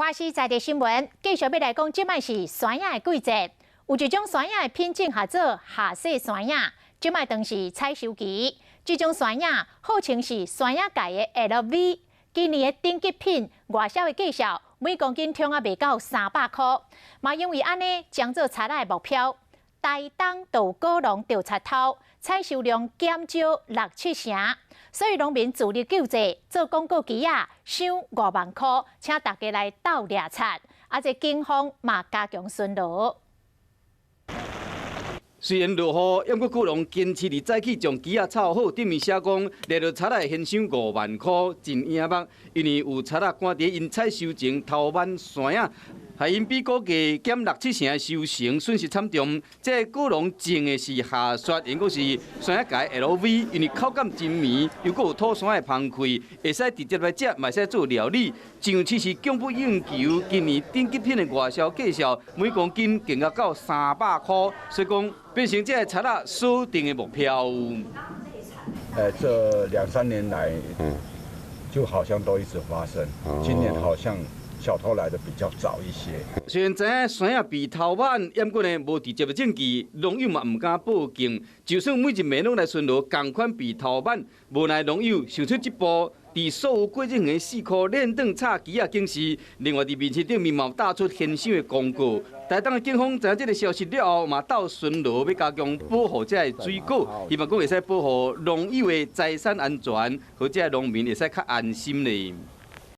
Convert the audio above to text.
華視在地新聞繼續欲來講，這擺是山仔的季節，有一種山仔的品種號做下雪山仔，這擺當是採收期。這種山仔號稱是山仔界的 LV，今年的頂級品外銷的價數每公斤通仔賣到300箍，嘛因為按呢將做賊仔的目標。台東就果農著賊偷，採收量減少六七成，所以農民自力救濟，做廣告旗仔，賞5萬箍，請大家來鬥掠賊。啊，這警方嘛加強巡邏。雖然落雨，毋過果農堅持佇早起將旗仔插好，頂面寫講掠著賊仔懸賞五萬箍，真贏目。因為有賊仔趕佇𪜶採收前偷挽山仔，害𪜶比估計減六七成的收成，損失慘重。這個果農種的是夏雪，應該是山仔界 LV，因為口感真綿，又閣有土山的芳氣，會使直接來食，嘛會使做料理。上次是供不應求，今年頂級品的外銷價數每公斤定價到300箍，所以講變成這個賊仔鎖定的目標。這兩三年來，就好像都一直發生。今年好像小偷來得比較早一些。雖然知影山仔被偷挽，毋過呢無直接的證據，農友嘛毋敢報警。就算每一暝攏來巡邏，仝款被偷挽，無奈農友想出這步，佇所有果子園四箍連登插旗仔警示，另外佇面市頂面嘛打出懸賞的廣告。台東的警方知影這个消息了後，嘛鬥巡邏，欲加強保護這个水果，希望講會使保護農友的財產安全，予這个農民會使較安心咧。